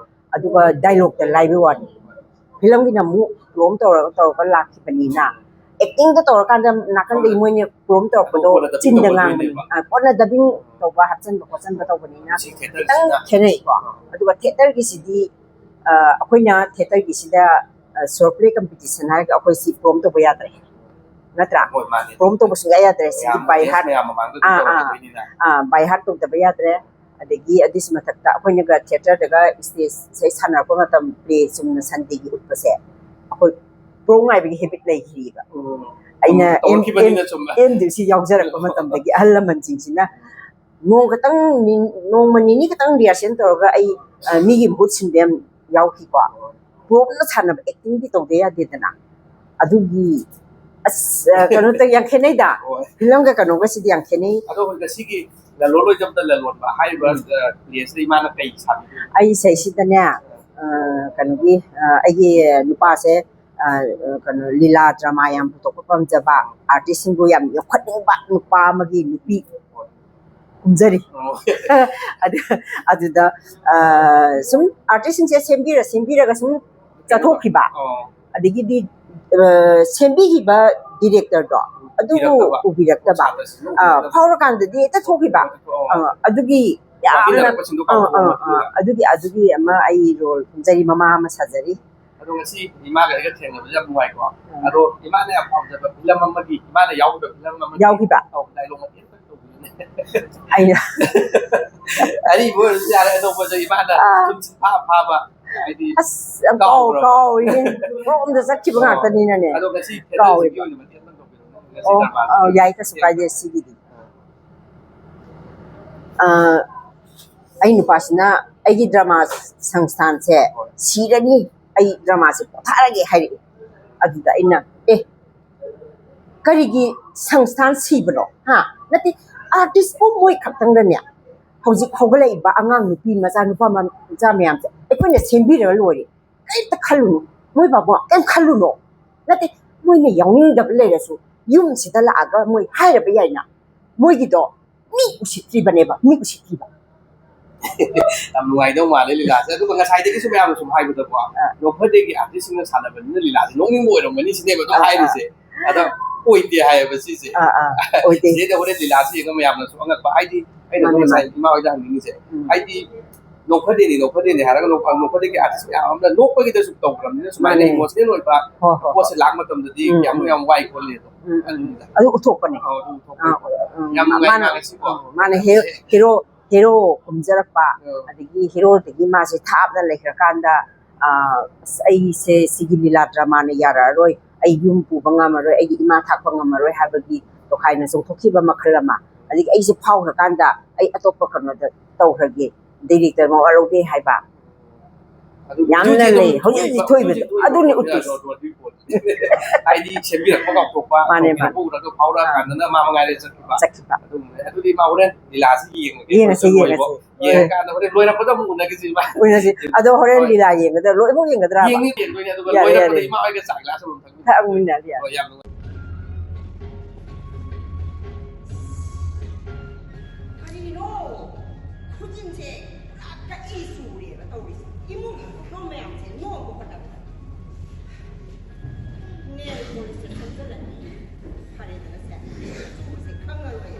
ꯑꯗꯨꯒ ꯗꯥꯏꯂꯣꯛꯇ ꯂꯥꯏꯕꯩ ꯋꯥꯅꯤ꯫ ꯐꯤꯂꯝꯒꯤꯅ ꯑꯃꯨꯛ ꯄ꯭ꯔꯣꯝ ꯇꯧꯔꯒ ꯇꯧꯔꯒ ꯂꯥꯛꯈꯤꯕꯅꯤꯅ, ꯑꯦꯛꯇꯤꯡꯗ ꯇꯧꯔꯀꯥꯟꯗ ꯅꯥꯀꯟꯗꯒꯤ ꯃꯣꯏꯅ ꯄ꯭ꯔꯣꯝ ꯇꯧꯔꯛꯄꯗꯣ ꯑꯇꯣꯞꯄꯅ dubbing ꯆꯤꯟꯗ ꯇꯧꯕ ꯉꯥꯡꯕꯅꯤ꯫ ꯑꯗꯨꯏꯅꯦꯕ꯫ ꯑ, ꯀꯣꯟꯅ ꯗꯕꯤꯡ ꯇꯧꯕ, ꯍꯥꯞꯆꯤꯟꯕ ꯈꯣꯠꯆꯤꯟꯕ ꯇꯧꯕꯅꯤꯅ ꯁꯤ ꯈꯤꯇꯪ ꯊꯤꯌꯦꯇꯔꯁꯤꯅ ꯈꯦꯠꯅꯩꯀꯣ꯫ ꯑꯗꯨꯒ ꯊꯤꯌꯦꯇꯔꯒꯤꯁꯤꯗꯤ, ꯑ, ꯑꯩꯈꯣꯏꯅ ꯊꯤꯌꯦꯇꯔꯒꯤꯁꯤꯗ ꯁꯣꯔꯠ ꯄ꯭ꯂꯦ ꯀꯝꯄꯤꯇꯤꯁꯟ ꯍꯥꯏꯔꯒ ꯑꯩꯈꯣꯏ ꯁꯤ ꯄ꯭ꯔꯣꯝ ꯇꯧꯕ ꯌꯥꯗ꯭ꯔꯦ, ꯅꯠꯇ꯭ꯔꯥ? ꯍꯣꯏ, ꯃꯥꯅꯦ꯫ ꯄ꯭ꯔꯣꯝ ꯇꯧꯕ ꯁꯨꯡꯌꯥ ꯌꯥꯗ꯭ꯔꯦ꯫ ꯁꯤꯗꯤ ꯃꯌꯥꯝ ꯕꯥꯏ audience ꯍꯥꯔꯠ ꯃꯌꯥꯝ ꯃꯃꯥꯡꯗ ꯑꯥ, ꯑꯥ꯫ ꯇꯧꯔꯛꯀꯗꯣꯏꯅꯤꯅ꯫ ꯑꯥ, ꯕꯥꯏ ꯍꯥꯔꯠ ꯇꯧꯗꯕ ꯌꯥꯗ꯭ꯔꯦ꯫ ꯑꯗꯒꯤ ꯑꯗꯨꯒꯤ ꯃꯊꯛꯇ ꯑꯩꯈꯣꯏꯅꯒ ꯊꯤꯌꯦꯇꯔꯗꯒ ꯏꯁꯇꯦꯖꯁꯦ ꯁꯥꯟꯅꯔꯛꯄ ꯃꯇꯝ, ꯄ꯭ꯂꯦ ꯆꯨꯝꯅ ꯁꯟꯗꯦꯒꯤ ꯎꯠꯄꯁꯦ, ꯑꯩꯈꯣꯏ ꯄ꯭ꯔꯣꯝ ꯉꯥꯏꯕꯒꯤ ꯍꯦꯕꯤꯠ ꯂꯩꯈꯤꯕ꯫ ꯎꯝ. ꯑꯩꯅ ꯇꯧꯔꯛꯈꯤꯕꯅꯤꯅ ꯆꯨꯝꯅ꯫ ꯑꯦꯝ ꯗꯤ ꯁꯤ ꯌꯥꯎꯖꯔꯛꯄ ꯃꯇꯝꯗꯒꯤ ꯑꯍꯜ ꯂꯃꯟꯁꯤꯡꯁꯤꯅ ꯅꯣꯡ ꯈꯛꯇꯪ ꯅꯤ-, ꯅꯣꯡꯃ ꯅꯤꯅꯤ ꯈꯛꯇꯪ ꯔꯤꯍꯔꯁꯦꯜ ꯇꯧꯔꯒ ꯑꯩ, ꯑ, ꯃꯤꯒꯤ ꯃꯍꯨꯠ ꯁꯤꯟꯕ ꯌꯥꯝ ꯌꯥꯎꯈꯤꯀꯣ꯫ ꯄ꯭ꯔꯣꯝꯅ ꯁꯥꯟꯅꯕ ꯑꯦꯛꯇꯤꯡꯗꯤ ꯇꯧꯗ ꯌꯥꯗꯦꯗꯅ꯫ ꯑꯗꯨꯒꯤ ꯑꯁ, ꯑ, ꯀꯩꯅꯣ ꯇꯧ-, ꯌꯥꯝ ꯈꯦꯠꯅꯩꯗ꯫ ꯍꯣꯏ꯫ ꯐꯤꯂꯝꯒ ꯀꯩꯅꯣꯒꯁꯤꯗꯤ ꯌꯥꯝ ꯈꯦꯠꯅꯩ꯫ ꯑꯗꯣ ꯉꯁꯤꯒꯤ ꯂꯂꯣꯟ ꯂꯣꯏꯖꯝꯗ ꯂꯂꯣꯟꯕ ꯍꯥꯏꯔꯤꯕ, ꯎꯝ꯫ ꯑ, ꯄ꯭ꯂꯦꯁꯤꯗ ꯏꯃꯥꯅ ꯀꯩ ꯁꯥꯕꯤꯗꯣꯏꯅꯣ? ꯑꯩ ꯁꯤꯗꯩꯁꯤꯗꯅꯦ, ꯑ, ꯀꯩꯅꯣꯒꯤ, ꯑ, ꯑꯩꯒꯤ ꯅꯨꯄꯥꯁꯦ, ꯑ, ꯀꯩꯅꯣ, ꯂꯤꯂꯥ ꯗ꯭ꯔꯃꯥ ꯌꯥꯝ ꯄꯨꯊꯣꯛꯄ ꯄꯥꯝꯖꯕ, ꯑꯥꯔꯇꯤꯁꯁꯤꯡꯕꯨ ꯌꯥꯝ ꯌꯣꯛꯈꯠꯅꯤꯡꯕ ꯅꯨꯄꯥ ꯑꯃꯒꯤ ꯅꯨꯄꯤ ꯀꯨꯝꯖꯔꯤ꯫ ꯑꯣ꯫ ꯑꯗꯨ-, ꯑꯗꯨꯗ, ꯑ, ꯁꯨꯝ ꯑꯥꯔꯇꯤꯁꯁꯤꯡꯁꯦ ꯁꯦꯝꯕꯤꯔ ꯁꯦꯝꯕꯤꯔꯒ ꯁꯨꯝ ꯆꯠꯊꯣꯛꯈꯤꯕ꯫ ꯑꯣ꯫ ꯑꯗꯒꯤꯗꯤ, ꯑ, ꯁꯦꯝꯕꯤꯈꯤꯕ ꯗꯤꯔꯦꯛꯇꯔꯗꯣ ꯑꯗꯨꯕꯨ ꯎꯕꯤꯔꯛꯇꯕ꯫ ꯎꯕꯤꯔꯛꯇꯕ꯫ ꯁꯥꯇ꯭ꯔꯁꯤꯡꯗꯣ ꯑ, ꯎꯕꯤꯔꯛꯇꯕ꯫ ꯐꯥꯎꯔꯀꯥꯟꯗꯗꯤ ꯍꯦꯛꯇ ꯊꯣꯛꯈꯤꯕ꯫ ꯑꯣ꯫ ꯑ, ꯑꯗꯨꯒꯤ ꯌꯥꯝꯅ, ꯋꯥꯃꯤꯟꯅꯔꯛꯄꯁꯤꯡꯗꯣ ꯑ, ꯑ, ꯀꯥꯎꯊꯣꯛꯑꯒ ꯑ, ꯑꯗꯨꯒꯤ, ꯑꯗꯨꯒꯤ ꯑꯃ ꯑꯩ ꯔꯣꯜ ꯀꯨꯝꯖꯔꯤ, ꯃꯃꯥ ꯑꯃ ꯁꯥꯖꯔꯤ꯫ ꯑꯗꯣ ꯉꯁꯤ ꯏꯃꯥꯒ ꯑꯩꯒ ꯊꯦꯡꯅꯕꯁꯦ ꯌꯥꯝ ꯅꯨꯡꯉꯥꯏꯀꯣ꯫ ꯑꯗꯣ ꯏꯃꯥꯅ ꯌꯥꯝ ꯄꯥꯝꯖꯕ ꯐꯤꯂꯝ ꯑꯃꯒꯤ, ꯏꯃꯥꯅ ꯌꯥꯎꯈꯤꯕ ꯐꯤꯂꯝ ꯑꯃꯒꯤ ꯌꯥꯎꯈꯤꯕ꯫ ꯑꯧ, ꯗꯥꯏꯂꯣꯛ ꯃꯇꯦꯛ ꯑꯃꯇꯪ ꯇꯧꯕꯤꯌꯨꯅꯦ꯫ ꯑꯩꯅ ꯑꯔꯤꯕ ꯑꯣꯏꯔꯁꯨ ꯌꯥꯔꯦ, ꯑꯅꯧꯕꯁꯨ ꯏꯃꯥꯅ ꯑꯥ꯫ ꯁꯨꯝ ꯁꯤꯟꯐꯥ ꯐꯥꯕ, ꯍꯥꯏꯗꯤ, ꯑꯁ, ꯌꯥꯝ ꯀꯥꯎ-, ꯀꯥꯎꯕ꯭ꯔꯣ? ꯀꯥꯎꯏꯅꯦ꯫ ꯔꯣꯝꯗ ꯆꯠꯈꯤꯕ ꯑꯣ꯫ ꯉꯥꯛꯇꯅꯤꯅꯅꯦ꯫ ꯑꯗꯣ ꯉꯁꯤ ꯀꯥꯎꯋꯦꯕ꯫ ꯊꯦꯇꯔꯁꯤꯡꯒꯤ ꯑꯣꯏꯅ ꯃꯇꯦꯛ ꯑꯃꯇꯪ ꯇꯧꯕꯤꯔꯣꯅꯦ꯫ ꯉꯁꯤ ꯑꯣ, ꯗꯔꯕꯥꯔ ꯑꯧ, ꯌꯥꯏ, ꯀꯩꯁꯨ ꯀꯥꯏꯗꯦ ꯁꯤꯒꯤꯗꯤ꯫ ꯑ, ꯑꯩ ꯅꯨꯄꯥꯁꯤꯅ ꯑꯩꯒꯤ ꯗ꯭ꯔꯃꯥ ꯁꯪꯁꯊꯥꯟꯁꯦ ꯁꯤꯔꯅꯤ, ꯑꯩ ꯗ꯭ꯔꯃꯥꯁꯦ ꯄꯣꯊꯥꯔꯒꯦ ꯍꯥꯏꯔꯛꯏ꯫ ꯑꯗꯨꯗ ꯑꯩꯅ, "ꯑꯦ, ꯀꯔꯤꯒꯤ ꯁꯪꯁꯊꯥꯟ ꯁꯤꯕꯅꯣ? ꯍꯥ? ꯅꯠꯇꯦ, ꯑꯥꯔꯇꯤꯁꯄꯨ ꯃꯣꯏ ꯈꯛꯇꯪꯗꯅꯦ, ꯍꯧꯖꯤꯛ ꯍꯧꯒꯠꯂꯛꯏꯕ ꯑꯉꯥꯡ ꯅꯨꯄꯤ ꯃꯆꯥ, ꯅꯨꯄꯥ ꯃꯆꯥ ꯃꯌꯥꯝꯁꯦ ꯑꯩꯈꯣꯏꯅ ꯁꯦꯝꯕꯤꯔꯒ ꯂꯣꯏꯔꯦ꯫ ꯀꯔꯤꯝꯇ ꯈꯜꯂꯨꯅꯨ, ꯃꯣꯏ ꯕꯥꯕꯨ ꯀꯔꯤꯝ ꯈꯜꯂꯨꯅꯣ꯫ ꯅꯠꯇꯦ, ꯃꯣꯏꯅ ꯌꯥꯎꯅꯤꯡꯗꯕ ꯂꯩꯔꯁꯨ ꯌꯨꯝꯁꯤꯗ ꯂꯥꯛꯑꯒ ꯃꯣꯏ ꯍꯥꯏꯔꯕ ꯌꯥꯏꯅ꯫ ꯃꯣꯏꯒꯤꯗꯣ ꯃꯤ ꯎꯁꯤꯠꯇ꯭ꯔꯤꯕꯅꯦꯕ, ꯃꯤ ꯎꯁꯤꯠꯇ꯭ꯔꯤꯕ"꯫ ꯌꯥꯝ ꯅꯨꯡꯉꯥꯏꯗꯧ ꯃꯥꯜꯂꯦ ꯂꯤꯂꯥꯁꯦ꯫ ꯑꯗꯨꯒ ꯉꯁꯥꯏꯗꯒꯤ ꯁꯨꯝ ꯃꯌꯥꯝꯅ ꯁꯨꯝ ꯍꯥꯏꯕꯗꯀꯣ, ꯑꯥ꯫ ꯅꯣꯛꯐꯗꯦꯒꯤ ꯑꯥꯔꯇꯤꯁꯁꯤꯡꯅ ꯁꯥꯟꯅꯕꯅꯤꯅ ꯂꯤꯂꯥꯁꯦ ꯅꯣꯛꯅꯤꯡꯕ ꯑꯣꯏꯔꯝꯒꯅꯤ ꯁꯤꯅꯦꯕ ꯑꯗꯨꯝ ꯑꯥ, ꯑꯥ꯫ ꯍꯥꯏꯔꯤꯁꯦ꯫ ꯑꯗ ꯑꯣꯏꯗꯦ ꯍꯥꯏꯌꯦꯕ ꯁꯤꯁꯦ꯫ ꯑꯥ, ꯑꯥ, ꯑꯣꯏꯗꯦ꯫ ꯁꯤꯗꯩꯗ ꯍꯣꯔꯦꯟ ꯂꯤꯂꯥꯁꯦ ꯌꯦꯡꯉ ꯃꯌꯥꯝꯅꯁꯨ ꯑꯉꯛꯄ, ꯍꯥꯏꯗꯤ ꯑꯩꯅ ꯃꯥꯅꯦ, ꯑꯗꯨꯝ ꯉꯁꯥꯏ ꯃꯥꯅꯦ꯫ ꯏꯃꯥ ꯍꯣꯏꯗ ꯍꯪꯅꯤꯡꯉꯤꯁꯦ, ꯎꯝ꯫ ꯍꯥꯏꯗꯤ ꯅꯣꯛꯐꯗꯦꯅꯤ, ꯅꯣꯛꯐꯗꯦꯅꯤ ꯍꯥꯏꯔꯒ ꯅꯣꯛ-, ꯅꯣꯛꯐꯗꯦꯒꯤ ꯑꯥꯔꯇꯤꯁ ꯃꯌꯥꯝ ꯑꯃꯅ ꯅꯣꯛꯄꯒꯤꯗꯁꯨ ꯇꯧꯈ꯭ꯔꯕꯅꯤꯅ ꯁꯨꯃꯥꯏꯅ ꯃꯥꯅꯦ꯫ ꯏꯃꯣꯁꯅꯦꯜ ꯑꯣꯏꯕ ꯍꯣꯏ, ꯍꯣꯏ, ꯄꯣꯠꯁꯦ ꯍꯣꯏ꯫ ꯂꯥꯛꯄ ꯃꯇꯝꯗꯗꯤ ꯎꯝ, ꯀꯌꯥꯃꯨꯛ ꯎꯝ꯫ ꯌꯥꯝ ꯋꯥꯏ ꯈꯣꯠꯂꯤ ꯑꯗꯣ꯫ ꯎꯝ, ꯎꯝ꯫ ꯑꯗꯨꯅꯤꯗ꯫ ꯑꯗꯨ ꯎꯠꯊꯣꯛꯄꯅꯦ꯫ ꯑꯧ, ꯑꯗꯨ ꯎꯠꯊꯣꯛꯄꯅꯦ꯫ ꯑꯥ, ꯎꯝ, ꯌꯥꯝ ꯅꯨꯡꯉꯥꯏ ꯃꯥꯅ, ꯃꯥꯜꯂꯦ ꯁꯤꯀꯣ꯫ ꯑꯥ, ꯃꯥꯅ ꯍꯦꯔꯣ, ꯍꯦꯔꯣ ꯀꯨꯝꯖꯔꯛꯄ, ꯑꯥ꯫ ꯑꯗꯒꯤ ꯍꯦꯔꯣꯗꯒꯤ ꯃꯥꯁꯦ ꯊꯥꯞꯅ ꯂꯩꯈ꯭ꯔꯀꯥꯟꯗ, ꯑꯥ, "ꯑꯁ, ꯑꯩꯁꯦ ꯁꯤꯒꯤ ꯂꯤꯂꯥ ꯗ꯭ꯔꯃꯥꯅ ꯌꯥꯔꯛꯑꯔꯣꯏ, ꯑꯩ ꯌꯨꯝ ꯄꯨꯕ ꯉꯝꯃꯔꯣꯏ, ꯑꯩꯒꯤ ꯏꯃꯥ ꯊꯥꯛꯄ ꯉꯝꯃꯔꯣꯏ" ꯍꯥꯏꯕꯒꯤ ꯇꯣꯈꯥꯏꯅ ꯆꯣꯡꯊꯣꯛꯈꯤꯕ ꯃꯈꯜ ꯑꯃ, ꯑꯗꯒꯤ ꯑꯩꯁꯦ ꯐꯥꯎꯈ꯭ꯔꯀꯥꯟꯗ ꯑꯩ ꯑꯇꯣꯞꯄ ꯀꯩꯅꯣꯗ ꯇꯧꯈ꯭ꯔꯒꯦ, ꯗꯥꯏꯔꯦꯛꯇꯔ ꯃꯋꯥ ꯂꯧꯗꯦ ꯍꯥꯏꯕ꯫ ꯑꯗꯨ ꯌꯥꯝꯅ ꯍꯧꯖꯤꯛ ꯂꯩ꯫ ꯍꯧꯖꯤꯛ ꯍꯧꯖꯤꯛ ꯊꯣꯛꯏꯕ ꯊꯣꯛꯏꯕ꯫ ꯊꯣꯛꯏꯕ꯫ ꯑꯗꯨꯅꯤ ꯎꯠꯇꯣꯏꯁꯦ꯫ ꯑꯗꯨ, ꯑꯗꯨꯒꯤ ꯄꯣꯠꯇꯨꯅꯦ꯫ ꯍꯥꯏꯗꯤ ꯁꯦꯝꯕꯤꯔꯛꯄ ꯀꯥꯎꯊꯣꯛꯄ, ꯃꯥꯅꯦ, ꯃꯥꯅꯦ꯫ ꯀꯥꯎꯊꯣꯛꯄ ꯎꯔꯒ ꯐꯥꯎꯔꯛꯑꯀꯥꯟꯗꯅ ꯃꯥ ꯃꯉꯥꯏꯔꯦ ꯆꯠꯈꯤꯕ꯫ ꯆꯠꯈꯤꯕ꯫ ꯑꯗꯨꯒꯨꯝꯕꯅꯦ꯫ ꯑꯗꯨꯗꯤ ꯃꯥ ꯍꯣꯔꯦꯟ ꯂꯤꯂꯥꯁꯤ ꯌꯦꯡꯉꯒꯦ꯫ ꯌꯦꯡꯉꯁꯤ, ꯍꯣꯔꯦꯟ ꯂꯣꯏꯕ꯫ ꯌꯦꯡꯉꯁꯤ꯫ ꯌꯦꯡꯉꯀꯥꯟꯗ ꯍꯣꯔꯦꯟ ꯂꯣꯏꯔꯛꯄꯗ ꯑꯃꯨꯛ ꯎꯅꯈꯤꯁꯤ ꯏꯕꯥꯅꯤ꯫ ꯎꯅꯁꯤ꯫ ꯑꯗꯣ ꯍꯣꯔꯦꯟ ꯍꯣꯏ꯫ ꯂꯤꯂꯥ ꯌꯦꯡꯒꯗ꯭ꯔꯥ? ꯂꯣꯏꯐꯥꯎ ꯌꯦꯡꯒꯗ꯭ꯔꯥꯕ? ꯌꯦꯡꯅꯤ, ꯌꯦꯡꯗꯣꯏꯅꯦ꯫ ꯑꯗꯨꯒ ꯌꯥꯔꯦ, ꯂꯣꯏꯔꯛꯄꯗ ꯌꯥꯔꯦ꯫ ꯏꯃꯥ ꯍꯣꯏꯒ ꯆꯥ ꯒ꯭ꯂꯥꯁ ꯑꯃꯃꯝ ꯊꯛꯃꯤꯟꯅꯁꯤ꯫ ꯊꯛꯃꯤꯟꯅꯁꯤ, ꯌꯥꯔꯦ꯫ ꯍꯣꯏ, ꯌꯥꯝ ꯅꯨꯡꯉꯥꯏ꯫ ꯀꯔꯤꯅꯣ? ꯈꯨꯖꯤꯟꯁꯦ ꯄꯨꯔꯥ ꯀꯛꯏ ꯆꯨꯔꯦꯕ ꯇꯧꯔꯤꯁꯦ꯫ ꯏꯃꯨꯡꯒꯤ ꯈꯨꯗꯣꯡ ꯃꯌꯥꯝꯁꯦ ꯅꯣꯛꯅꯕ ꯍꯣꯠꯅꯕꯗ꯫ ꯅꯦꯜ ꯄꯣꯂꯤꯁꯁꯦ ꯁꯪꯖꯜꯂꯗꯤ ꯐꯔꯦꯗꯅ ꯁꯦ꯫ ꯆꯨꯕꯁꯦ ꯈꯪꯉꯔꯣꯏ꯫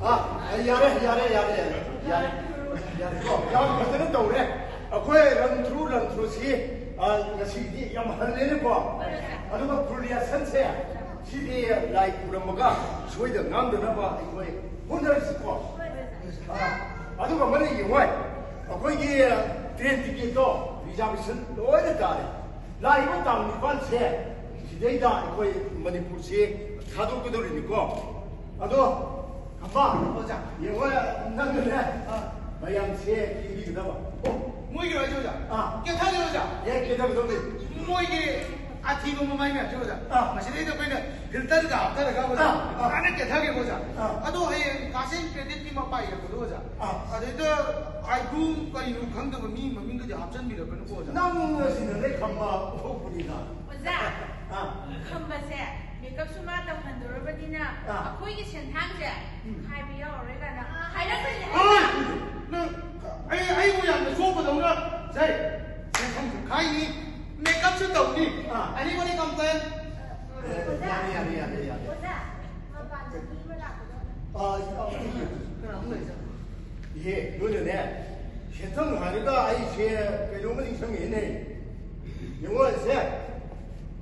ꯑꯥ, ꯌꯥꯔꯦ, ꯌꯥꯔꯦ, ꯌꯥꯔꯦ, ꯌꯥꯔꯦ, ꯌꯥꯔꯦ, ꯌꯥꯔꯦ꯫ ꯀꯣ, ꯌꯥꯝ ꯐꯖꯅ ꯇꯧꯔꯦ꯫ ꯑꯩꯈꯣꯏ run through, run through ꯁꯤ, ꯑꯥ, ꯉꯁꯤꯗꯤ ꯌꯥꯝ ꯍꯜꯂꯦꯅꯦꯀꯣ꯫ ꯑꯗꯨꯒ full reaction ꯁꯦ, ꯁꯤꯗꯤ ꯂꯥꯏ ꯈꯨꯔꯝꯃꯒ ꯁꯣꯏꯗ ꯉꯥꯝꯗꯅꯕ ꯑꯩꯈꯣꯏ ꯍꯣꯠꯅꯔꯁꯤꯀꯣ꯫ ꯑꯥ, ꯑꯗꯨꯒ ꯑꯃꯅ ꯌꯦꯡꯉꯣ, ꯑꯩꯈꯣꯏꯒꯤ train ticket ꯇꯣ reservation ꯂꯣꯏꯅ ꯇꯥꯔꯦ꯫ ꯂꯥꯛꯏꯕ ꯇꯥꯡ ꯅꯤꯄꯥꯟꯁꯦ ꯁꯤꯗꯩꯗ ꯑꯩꯈꯣꯏ ꯃꯅꯤꯄꯨꯔꯁꯦ ꯊꯥꯗꯣꯛꯀꯗꯧꯔꯤꯅꯤꯀꯣ꯫ ꯑꯗꯣ, ꯈꯝꯕ, ꯑꯣꯖꯥ꯫ ꯌꯦꯡꯉꯣ, ꯅꯪꯅꯅꯦ, ꯑꯥ, ꯃꯌꯥꯝꯁꯦ ꯌꯦꯡꯕꯤꯒꯗꯕ꯫ ꯑꯣ, ꯃꯣꯏꯒꯤꯔꯣ ꯍꯥꯏꯁꯦ, ꯑꯣꯖꯥ? ꯑꯥ꯫ ꯀꯦꯊꯒꯦꯔꯣ, ꯑꯣꯖꯥ? ꯑꯦ, ꯀꯦꯊꯒꯗꯧꯅꯤ꯫ ꯃꯣꯏꯒꯤ ꯑꯊꯤꯕ ꯃꯃꯥꯏ ꯃꯌꯥꯝꯁꯦ, ꯑꯣꯖꯥ꯫ ꯑꯥ꯫ ꯃꯁꯤꯗꯩꯗ ꯑꯩꯈꯣꯏꯅ filter ꯒ ꯍꯥꯞꯊꯔꯒ, ꯑꯣꯖꯥ, ꯑꯥ, ꯑꯥ꯫ ꯐꯖꯅ ꯀꯦꯊꯒꯦꯀꯣ, ꯑꯣꯖꯥ꯫ ꯑꯥ꯫ ꯑꯗꯣ ꯍꯌꯦꯡ class ten credit ꯀꯤ ꯃꯄꯥ ꯏꯔꯛꯄꯗꯣ, ꯑꯣꯖꯥ꯫ ꯑꯥ꯫ ꯑꯗꯩꯗ ꯑꯥꯏꯕꯨ ꯀꯩꯅꯣ ꯈꯪꯗꯕ ꯃꯤ ꯃꯃꯤꯡꯒꯗꯤ ꯍꯥꯞꯆꯤꯟꯕꯤꯔꯛꯀꯅꯨꯀꯣ, ꯑꯣꯖꯥ꯫ ꯅꯪ ꯑꯁꯤꯅ ꯂꯩ ꯈꯝꯕ ꯊꯣꯛꯄꯅꯤꯗ꯫ ꯑꯣꯖꯥ, ꯑꯥ꯫ ꯈꯝꯕꯁꯦ makeup ꯁꯨ ꯃꯥ ꯇꯝꯍꯟꯗꯣꯔꯕꯅꯤꯅ ꯑꯥ꯫ ꯑꯩꯈꯣꯏꯒꯤ ꯁꯦꯟꯊꯥꯡꯁꯦ ꯎꯝ꯫ ꯈꯥꯏꯕ ꯌꯥꯎꯔꯔꯣꯏ ꯀꯥꯏꯅ ꯍꯥꯏꯔꯛꯀꯅꯤ ꯍꯥꯏꯕ꯫ ꯍꯣꯏ! ꯅꯪ, ꯑꯩ, ꯑꯩꯕꯨ ꯌꯥꯝꯅ ꯆꯣꯞꯄꯗꯧꯅ, ꯁꯦ, ꯁꯦꯟꯐꯝꯁꯨ ꯈꯥꯏꯅꯤ, makeup ꯁꯨ ꯇꯧꯅꯤ꯫ ꯑꯥ꯫ Anybody complain? ꯑꯣꯖꯥ, ꯌꯥꯔꯦ, ꯌꯥꯔꯦ, ꯌꯥꯔꯦ, ꯌꯥꯔꯦ꯫ ꯑꯣꯖꯥ, ꯃꯄꯥꯟꯗꯒꯤ ꯑꯃ ꯂꯥꯛꯄꯗꯣ꯫ ꯑꯥ, ꯏ-, ꯑꯥ, ꯀꯅꯥꯅꯣ ꯂꯩꯔꯤꯁꯦ? ꯏꯍꯦ, ꯅꯣꯏꯅꯅꯦ, ꯁꯦꯟꯐꯝ ꯍꯥꯏꯔꯒ ꯑꯩꯁꯦ ꯀꯩꯅꯣꯝꯃ ꯅꯤꯡꯁꯤꯡꯉꯦꯅꯦ꯫ ꯌꯦꯡꯉꯣ ꯑꯩꯁꯦ,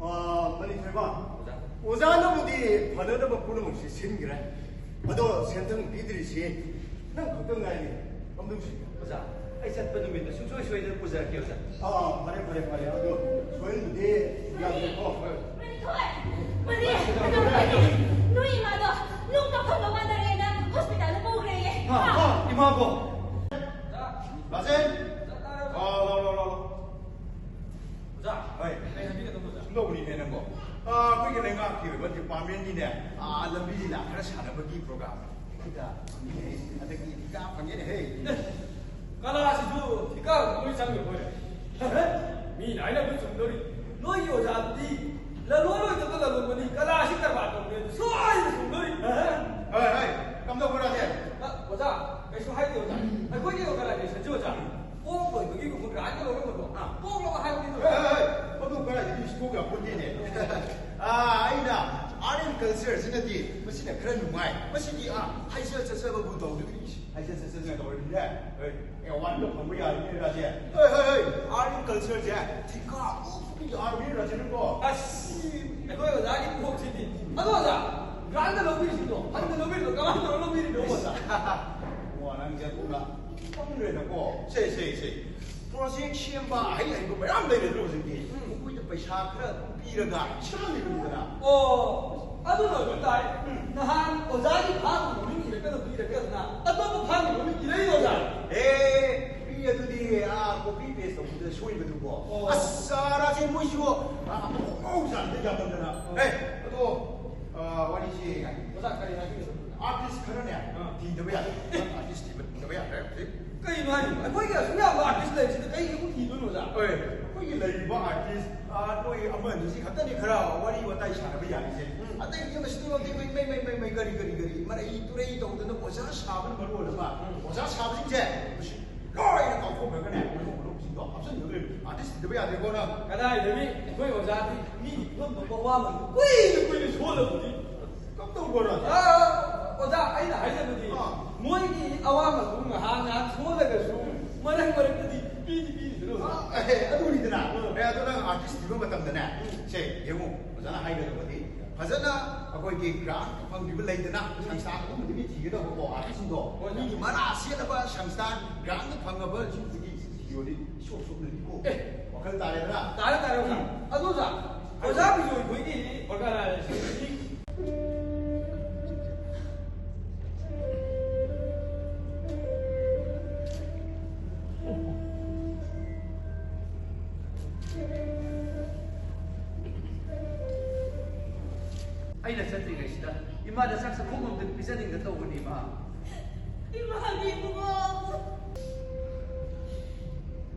ꯑꯥ, ꯃꯅꯤꯊꯣꯏꯕ, ꯑꯣꯖꯥ꯫ ꯑꯣꯖꯥꯅꯕꯨꯗꯤ ꯐꯅꯅꯕ ꯄꯨꯝꯅꯃꯛꯁꯦ ꯁꯤꯟꯈ꯭ꯔꯦ꯫ ꯑꯗꯣ ꯁꯦꯟꯊꯪ ꯄꯤꯗ꯭ꯔꯤꯁꯤ ꯅꯪ ꯈꯛꯇ ꯉꯥꯏꯔꯦ꯫ ꯀꯝꯗꯧꯁꯤ? ꯑꯣꯖꯥ, ꯑꯩ ꯆꯠꯄ ꯅꯨꯃꯤꯠꯇ ꯁꯨꯡꯁꯣꯏ ꯁꯣꯏꯗꯅ ꯄꯨꯖꯔꯛꯀꯦ, ꯑꯣꯖꯥ꯫ ꯑꯥ, ꯐꯔꯦ, ꯐꯔꯦ, ꯐꯔꯦ꯫ ꯑꯗꯣ ꯁꯣꯏꯍꯟꯕꯗꯤ ꯌꯥꯗꯦꯀꯣ꯫ ꯍꯣꯏ꯫ ꯃꯅꯤꯊꯣꯏ! ꯃꯅꯤ! ꯀꯩꯗꯧꯔꯒꯦ? ꯅꯣꯏ ꯏꯃꯥꯗꯣ ꯅꯨꯡ ꯀꯥꯞꯐꯝꯗ ꯋꯥꯟꯊꯔꯦꯅ ꯍꯣꯁꯄꯤꯇꯥꯜꯗ ꯄꯨꯈ꯭ꯔꯦꯌꯦ꯫ ꯍꯥ? ꯍꯥ? ꯏꯃꯥꯕꯣ? ꯔꯥꯖꯦꯟ! ꯑꯥ, ꯂꯥꯎ, ꯂꯥꯎ, ꯂꯥꯎ, ꯂꯥꯎ꯫ ꯑꯣꯖꯥ, ꯍꯣꯏ꯫ ꯀꯩ ꯍꯥꯏꯕꯤꯒꯗꯕ, ꯑꯣꯖꯥ? ꯁꯨꯝꯗꯧꯕꯅꯤꯅꯦ ꯅꯪꯕꯣ꯫ ꯑꯥ, ꯑꯩꯈꯣꯏꯒꯤ ꯂꯩꯉꯥꯛꯀꯤ ꯑꯣꯏꯕ department ꯀꯤꯅꯦ, ꯑꯥ, ꯂꯝꯕꯤ ꯂꯤꯂꯥ ꯈꯔ ꯁꯥꯟꯅꯕꯒꯤ program ꯁꯤꯗ ꯐꯪꯉꯦ, ꯍꯟꯗꯛꯇꯤ ꯊꯤꯀꯥ ꯐꯪꯉꯦꯅꯦꯍꯦ꯫ ꯀꯂꯥꯁꯤꯁꯨ ꯊꯤꯀꯥ ꯂꯣꯏ ꯆꯪꯉꯦ ꯑꯩꯈꯣꯏ꯫ ꯃꯤꯅ ꯍꯥꯏꯅꯕ ꯆꯨꯝꯗꯣꯔꯤ꯫ ꯅꯣꯏꯒꯤ ꯑꯣꯖꯥꯗꯨꯗꯤ ꯂꯂꯣꯟ ꯑꯣꯏꯗꯕ ꯂꯂꯣꯟꯕꯅꯤ, ꯀꯂꯥꯁꯤ ꯀꯔꯕꯥꯔ ꯇꯧꯕꯅꯦ ꯁꯣꯏꯗꯅ ꯆꯨꯝꯗꯣꯔꯤ꯫ ꯍꯣꯏ, ꯍꯣꯏ, ꯀꯝꯗꯧꯕ꯭ꯔꯥ ꯁꯦ? ꯑ, ꯑꯣꯖꯥ, ꯀꯩꯁꯨ ꯍꯥꯏꯗꯦ ꯑꯣꯖꯥ꯫ ꯑꯩꯈꯣꯏꯒꯤ organization ꯁꯤ ꯑꯣꯖꯥ, ꯀꯣꯛ ꯂꯣꯏꯕꯒꯤꯒꯨꯝꯕ grant ꯂꯧꯔꯝꯕꯗꯣ, ꯑꯥ꯫ ꯀꯣꯛ ꯂꯧꯕ ꯍꯥꯏꯕꯅꯤꯗꯣ꯫ ꯍꯣꯏ, ꯍꯣꯏ, ꯍꯣꯏ, ꯃꯗꯨ ꯀꯗꯥꯏꯗꯒꯤ scope ꯌꯥꯝ ꯄꯨꯟꯗꯦꯅꯦ꯫ ꯑꯥ, ꯑꯩꯅ art and culture ꯁꯤꯅꯗꯤ ꯃꯁꯤꯅ ꯈꯔ ꯅꯨꯡꯉꯥꯏ꯫ ꯃꯁꯤꯗꯤ, ꯑꯥ, ꯍꯩꯖ ꯆꯠꯆꯕꯕꯨ ꯇꯧꯗꯣꯏꯅꯤ꯫ ꯍꯩꯖ ꯆꯠꯆꯕ ꯇꯧꯔꯗꯤꯅꯦ, ꯍꯣꯏ, ꯑꯦꯋꯥꯔꯗꯀ ꯐꯪꯕ ꯌꯥꯔꯤꯅꯦ, ꯔꯥꯖꯦ꯫ ꯍꯣꯏ, ꯍꯣꯏ, ꯍꯣꯏ, ꯑꯥꯔꯠ ꯑꯦꯟ ꯀꯜꯆꯔꯁꯦ ꯊꯤꯀꯥ ꯑꯣꯐ ꯏꯟꯗꯤꯌꯥ ꯑꯥꯔꯃꯤ, ꯔꯥꯖꯦ, ꯅꯪꯀꯣ꯫ ꯑꯁ, ꯑꯩꯈꯣꯏ ꯑꯣꯖꯥꯒꯤ ꯀꯣꯛꯁꯤꯗꯤ꯫ ꯑꯗꯣ ꯑꯣꯖꯥ, ꯒ꯭ꯔꯥꯟꯗ ꯂꯧꯕꯤꯔꯤꯁꯤꯗꯣ, ꯍꯟꯅ ꯂꯧꯕꯤꯔꯤꯗꯣ, ꯀꯃꯥꯏꯅ ꯇꯧꯔ ꯂꯧꯕꯤꯔꯤꯅꯣ, ꯑꯣꯖꯥ? ꯋꯥ, ꯅꯪꯁꯦ ꯑꯗꯨꯅ ꯄꯪꯈ꯭ꯔꯦꯗꯀꯣ꯫ ꯁꯦ, ꯁꯦ, ꯁꯦ꯫ ꯄ꯭ꯔꯣꯖꯦꯛ ꯁꯦꯝꯕ ꯑꯍꯩ ꯑꯍꯩꯕ ꯃꯌꯥꯝ ꯂꯩꯔꯦ ꯍꯧꯖꯤꯛꯇꯤ꯫ ꯎꯝ꯫ ꯃꯈꯣꯏꯗ ꯄꯩꯁꯥ ꯈꯔ ꯑꯗꯨꯝ ꯄꯤꯔꯒ ꯁꯦꯝꯍꯜꯂꯤꯕꯅꯤꯗꯅ꯫ ꯑꯣ, ꯑꯗꯨꯅ ꯑꯣꯏꯕ ꯇꯥꯏ꯫ ꯎꯝ꯫ ꯅꯍꯥꯟ ꯑꯣꯖꯥꯒꯤ ꯐꯥꯝꯒꯤ ꯃꯃꯤꯡ ꯏꯔꯛꯀꯗꯕꯗꯨ ꯏꯔꯛꯀꯗꯅ ꯑꯇꯣꯞꯄ ꯐꯥꯝꯒꯤ ꯃꯃꯤꯡ ꯏꯔꯛꯏ, ꯑꯣꯖꯥ꯫ ꯑꯦ, ꯃꯤ ꯑꯗꯨꯗꯤ, ꯑꯥ, ꯀꯣꯄꯤ ꯄꯦꯁ ꯇꯧꯕꯗ ꯁꯣꯏꯕꯗꯨꯀꯣ꯫ ꯑꯣ꯫ ꯑꯁ, ꯆꯥꯔꯥꯁꯦ ꯃꯣꯏꯁꯨ, ꯑꯥ, ꯑꯃꯨꯛ ꯉꯧꯖꯥꯠꯅꯤꯗ ꯌꯥꯝꯃꯟꯗꯅ꯫ ꯑꯣ꯫ ꯑꯦ, ꯑꯗꯣ, ꯑꯥ, ꯋꯥꯔꯤꯁꯦ ꯑꯣꯖꯥ, ꯀꯔꯤ ꯍꯥꯏꯕꯤꯒꯗꯕꯅꯣ? ꯑꯥꯔꯇꯤꯁ ꯈꯔꯅꯦ, ꯑꯥ꯫ ꯊꯤꯗꯕ ꯌꯥꯗꯦ꯫ ꯑꯥꯔꯇꯤꯁ ꯊꯤꯕ, ꯊꯤꯗꯕ ꯌꯥꯗ꯭ꯔꯦ ꯍꯧꯖꯤꯛ꯫ ꯀꯩꯅꯣ ꯍꯥꯏꯁꯤꯕꯣ? ꯑꯩꯈꯣꯏꯒꯤ ꯑꯁꯨꯛ ꯌꯥꯝꯕ ꯑꯥꯔꯇꯤꯁ ꯂꯩꯔꯤꯁꯤꯗ ꯀꯩꯒꯤ ꯑꯃꯨꯛ ꯊꯤꯗꯣꯏꯅꯣ, ꯑꯣꯖꯥ? ꯍꯣꯏ, ꯑꯩꯈꯣꯏꯒꯤ ꯂꯩꯔꯤꯕ ꯑꯥꯔꯇꯤꯁ, ꯑꯥ, ꯅꯣꯏ ꯑꯃ ꯑꯅꯤꯁꯤ ꯈꯛꯇꯅꯤ ꯈꯔ ꯋꯥꯔꯤ ꯋꯥꯇꯥꯏ ꯁꯥꯟꯅꯕ ꯌꯥꯔꯤꯁꯦ꯫ ꯎꯝ꯫ ꯑꯇꯩꯗꯤ ꯃꯁꯤꯗꯤ ꯃꯩ, ꯃꯩ, ꯃꯩ, ꯃꯩ, ꯃꯩ, ꯀꯔꯤ, ꯀꯔꯤ, ꯀꯔꯤ, ꯃꯔꯩ ꯇꯨꯔꯩ ꯇꯧꯗꯅ ꯑꯣꯖꯥ ꯁꯥꯕꯅ ꯃꯔꯣꯜ ꯑꯃ꯫ ꯎꯝ꯫ ꯑꯣꯖꯥ ꯁꯥꯕꯁꯤꯡꯁꯦ ꯃꯁꯤ ꯂꯣꯏꯅ ꯀꯥꯎꯊꯣꯛꯈ꯭ꯔꯒꯅꯦ, ꯑꯅꯧ ꯑꯅꯧꯕꯁꯤꯡꯗꯣ ꯍꯥꯞꯆꯤꯟꯒꯗꯧꯔꯤꯕꯅꯤ꯫ ꯑꯥꯔꯇꯤꯁ ꯊꯤꯗꯕ ꯌꯥꯗꯦꯀꯣ ꯅꯪ꯫ ꯀꯗꯥꯏꯗꯒꯤ ꯑꯩꯈꯣꯏ ꯑꯣꯖꯥꯗꯤ ꯃꯤꯒꯤ ꯐꯤꯕꯝ ꯊꯣꯛꯄ ꯑꯋꯥꯃꯟꯗꯨ ꯀꯨꯏꯅ ꯀꯨꯏꯅ ꯁꯣꯜꯂꯕꯗꯤ꯫ ꯀꯝꯗꯧꯕ꯭ꯔꯣ ꯅꯪ? ꯑꯥ, ꯑꯣꯖꯥ, ꯑꯩꯅ ꯍꯥꯏꯖꯕꯗꯤ, ꯑꯥ꯫ ꯃꯣꯏꯒꯤ ꯑꯋꯥꯃꯟꯗꯨ ꯉꯥꯏꯍꯥꯛ ꯉꯥꯏꯍꯥꯛ ꯁꯣꯜꯂꯒꯁꯨ ꯃꯔꯛ ꯃꯔꯛꯇꯗꯤ ꯄꯤꯗꯤ ꯄꯤꯔꯤꯗꯅ, ꯑꯣꯖꯥ꯫ ꯑꯥ, ꯑꯦ, ꯑꯗꯨꯅꯤꯗꯅ꯫ ꯑꯥ꯫ ꯑꯦ, ꯑꯗꯣ ꯅꯪ ꯑꯥꯔꯇꯤꯁ ꯊꯤꯕ ꯃꯇꯝꯗꯅꯦ, ꯎꯝ꯫ ꯁꯦ, ꯌꯦꯡꯉꯨ, ꯑꯣꯖꯥꯅ ꯍꯥꯏꯒꯗꯕꯗꯤ ꯐꯖꯅ ꯑꯩꯈꯣꯏꯒꯤ ꯒ꯭ꯔꯥꯟ ꯐꯪꯕꯤꯕ ꯂꯩꯗꯅ, ꯎꯝ꯫ ꯁꯪꯁꯊꯥꯟ ꯑꯗꯨꯒꯨꯝꯕꯗꯒꯤ ꯊꯤꯒꯗꯧꯕꯀꯣ, ꯑꯥꯔꯇꯤꯁꯁꯤꯡꯗꯣ꯫ ꯍꯣꯏ꯫ ꯃꯤꯒꯤ ꯃꯔꯥ ꯁꯦꯠꯂꯕ ꯁꯪꯁꯊꯥꯟ ꯒ꯭ꯔꯥꯟ ꯐꯪꯉꯕꯁꯤꯡꯗꯒꯤ ꯊꯤꯌꯣꯗꯤ ꯏꯁꯣꯛ ꯁꯣꯛꯅꯅꯤꯀꯣ꯫ ꯑꯦ꯫ ꯋꯥꯈꯜ ꯇꯥꯔꯦꯗꯅ? ꯇꯥꯔꯦ, ꯇꯥꯔꯦ, ꯑꯣꯖꯥ꯫ ꯎꯝ꯫ ꯑꯗꯨ ꯑꯣꯖꯥ, ꯑꯣꯖꯥ ꯕꯤꯖꯣꯏ ꯈꯣꯏꯒꯤ ꯑꯣꯔꯒꯅꯥꯏꯖꯦꯁꯟꯒꯤ ꯑꯩꯅ ꯆꯠꯇ꯭ꯔꯤꯉꯩꯁꯤꯗ ꯏꯃꯥꯗ ꯆꯥꯛ ꯆꯥꯛꯈꯨꯝ ꯑꯝꯇ ꯄꯤꯖꯅꯤꯡꯗ ꯇꯧꯕꯅꯤ, ꯏꯃꯥ꯫ ꯏꯃꯥꯒꯤ ꯏꯕꯨꯡꯉꯣ꯫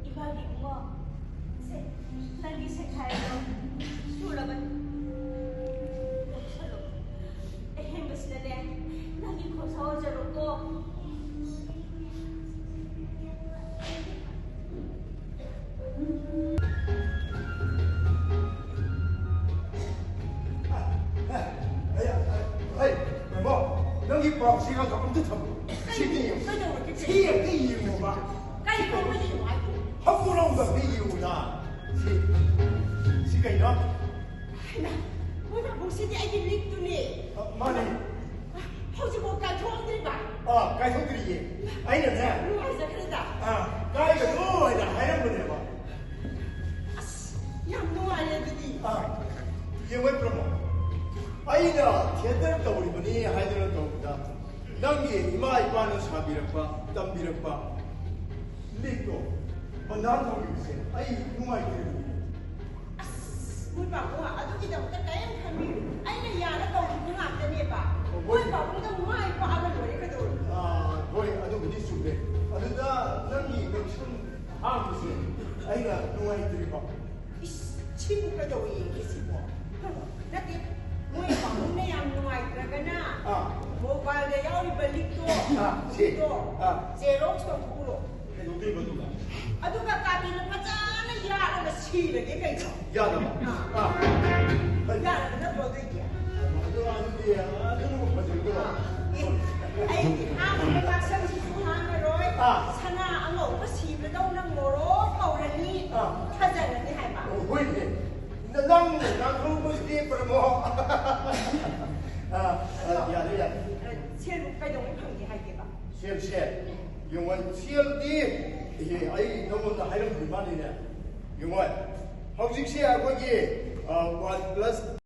ꯏꯃꯥꯒꯤ ꯏꯕꯨꯡꯉꯣ꯫ ꯁꯦ, ꯅꯪꯒꯤ ꯁꯦꯈꯥꯏꯗꯣ ꯁꯨꯔꯕꯅꯤ꯫ ꯂꯧꯁꯜꯂꯣ꯫ ꯑꯍꯦꯟꯕꯁꯤꯅꯅꯦ, ꯅꯪꯒꯤ ꯈꯣꯔꯁꯥ ꯑꯣꯏꯖꯔꯣꯀꯣ꯫ ꯁꯤꯒ ꯑꯝꯇ ꯊꯝꯃꯨ꯫ ꯁꯤꯗꯤ ꯌꯦꯡꯉꯨ꯫ ꯀꯩꯗꯧꯔꯒꯦ? ꯁꯤ ꯑꯝꯇ ꯌꯦꯡꯉꯣꯕ꯫ ꯀꯩꯅꯣ ꯌꯦꯡꯉꯣ ꯍꯥꯏꯕꯣ? ꯍꯧꯒꯠꯂꯛꯑꯣ, ꯑꯝꯇ ꯌꯦꯡꯉꯨꯗ꯫ ꯁꯤ, ꯁꯤ ꯀꯩꯅꯣ? ꯍꯩꯃꯥ, ꯃꯣꯏ ꯄꯥꯕꯨꯡꯁꯤꯗꯤ ꯑꯩꯒꯤ ꯂꯤꯛꯇꯨꯅꯦ꯫ ꯑ, ꯃꯥꯅꯦ꯫ ꯍꯧꯖꯤꯛꯐꯥꯎ ꯀꯥꯏꯊꯣꯛꯇ꯭ꯔꯤꯕ? ꯑꯥ, ꯀꯥꯏꯊꯣꯛꯇ꯭ꯔꯤꯌꯦ꯫ ꯑꯩꯅꯅꯦ꯫ ꯅꯨꯡꯉꯥꯏꯖꯈ꯭ꯔꯦꯗ꯫ ꯑꯥ, ꯀꯥꯏꯒꯅꯨ ꯍꯥꯏꯅ ꯍꯥꯏꯔꯝꯕꯅꯦꯕ꯫ ꯑꯁ, ꯌꯥꯝ ꯅꯨꯡꯉꯥꯏꯔꯦ ꯑꯗꯨꯗꯤ꯫ ꯑꯥ, ꯌꯦꯡꯉꯣ ꯄ꯭ꯔꯃꯣꯗ꯫ ꯑꯩꯅ ꯊꯤꯌꯦꯇꯔ ꯇꯧꯔꯤꯕꯅꯤ ꯍꯥꯏꯗꯨꯅ ꯇꯧꯕꯗ, ꯅꯪꯒꯤ ꯏꯃꯥ ꯏꯄꯥꯅ ꯁꯥꯕꯤꯔꯛꯄ, ꯇꯝꯕꯤꯔꯛꯄ ꯂꯤꯛꯇꯣ ꯕꯟꯗꯥꯟ ꯊꯝꯈꯤꯕꯁꯦ ꯑꯩ ꯅꯨꯡꯉꯥꯏꯇꯦ꯫ ꯑꯁ, ꯃꯣꯏ ꯄꯥꯕꯨꯡ, ꯑꯗꯨꯒꯤꯗꯃꯛꯇ ꯀꯔꯤꯝ ꯈꯟꯕꯤꯔꯨꯅꯨ꯫ ꯑꯩꯅ ꯌꯥꯅ ꯇꯧꯕꯤꯕ ꯉꯥꯛꯇꯅꯦꯕ꯫ ꯍꯣꯏ꯫ ꯃꯣꯏ ꯄꯥꯕꯨꯡꯗ ꯃꯥꯏ ꯄꯥꯛꯑꯒ ꯂꯣꯏꯔꯦ ꯀꯩꯗꯧꯔꯒꯦ? ꯑꯥ, ꯍꯣꯏ, ꯑꯗꯨꯕꯨꯗꯤ ꯆꯨꯝꯃꯦ꯫ ꯑꯗꯨꯗ ꯅꯪꯒꯤ ꯅꯛꯁꯝ ꯑꯍꯥꯡꯕꯁꯦ ꯑꯩꯅ ꯅꯨꯡꯉꯥꯏꯇ꯭ꯔꯤꯕ꯫ ꯏꯁ, ꯁꯤꯕꯨ ꯀꯩꯗꯧꯋꯦ ꯌꯦꯡꯒꯦ ꯁꯤꯕꯣ? ꯅꯠꯇꯦ, ꯃꯣꯏ ꯄꯥꯕꯨꯡꯅ ꯌꯥꯝ ꯅꯨꯡꯉꯥꯏꯇ꯭ꯔꯒꯅ ꯑꯥ꯫ ꯃꯣꯕꯥꯏꯜꯗ ꯌꯥꯎꯔꯤꯕ ꯂꯤꯛꯇꯣ, ꯑꯥ, ꯁꯤ꯫ ꯑꯗꯨꯗꯣ ꯑꯥ꯫ ꯖꯦꯔꯣꯛꯁ ꯇꯧꯊꯣꯛꯎꯔꯣ꯫ ꯀꯩꯗꯧꯗꯣꯏꯕ ꯑꯗꯨꯒ? ꯑꯗꯨꯒ ꯀꯥꯇꯤꯅ ꯐꯖꯅ ꯌꯥꯜꯂꯒ ꯁꯤꯔꯒꯦ ꯀꯩꯅꯣ꯫ ꯌꯥꯗꯕ? ꯑꯥ꯫ ꯑꯥ꯫ ꯌꯥꯔꯕ ꯅꯠꯇ꯭ꯔꯣ ꯑꯗꯨꯏꯗꯤ? ꯑꯗꯨ, ꯑꯗꯨꯗꯤ, ꯑꯗꯨꯅꯕꯨ ꯐꯖꯩꯗꯣ꯫ ꯑꯥ꯫ ꯑꯦ, ꯑꯩꯒꯤ ꯍꯥꯞꯄꯤꯕ ꯉꯛꯁꯝꯁꯤꯁꯨ ꯍꯥꯡꯉꯔꯣꯏ꯫ ꯑꯥ꯫ ꯁꯅꯥ ꯑꯉꯧꯕ ꯁꯤꯕꯗꯧꯅ ꯉꯧꯔꯣꯛ ꯉꯧꯔꯅꯤ꯫ ꯑꯥ꯫ ꯐꯖꯔꯅꯤ ꯍꯥꯏꯕ꯫ ꯑꯣ, ꯍꯣꯏꯅꯦ꯫ ꯅ-, ꯅꯪ ꯉꯥꯡꯊꯣꯔꯛꯄꯁꯤꯗꯤ ꯄ꯭ꯔꯃꯣ꯫ ꯑꯥ, ꯑꯥ, ꯌꯥꯔꯦ, ꯌꯥꯔꯦ꯫ ꯁꯦꯜ ꯀꯩꯗꯧꯉꯩ ꯐꯪꯅꯤ ꯍꯥꯏꯒꯦꯕ? ꯁꯦꯜꯁꯦ, ꯌꯦꯡꯉꯣ, ꯁꯦꯜꯗꯤ, ꯑꯦ, ꯑꯩ ꯅꯉꯣꯟꯗ ꯍꯥꯏꯔꯝꯗ꯭ꯔꯤ ꯃꯥꯜꯂꯤꯅꯦ꯫ ꯌꯦꯡꯉꯣ, ꯍꯧꯖꯤꯛꯁꯦ ꯑꯩꯈꯣꯏꯒꯤ, ꯑ, ꯋꯥꯟ ꯄ꯭ꯂꯁ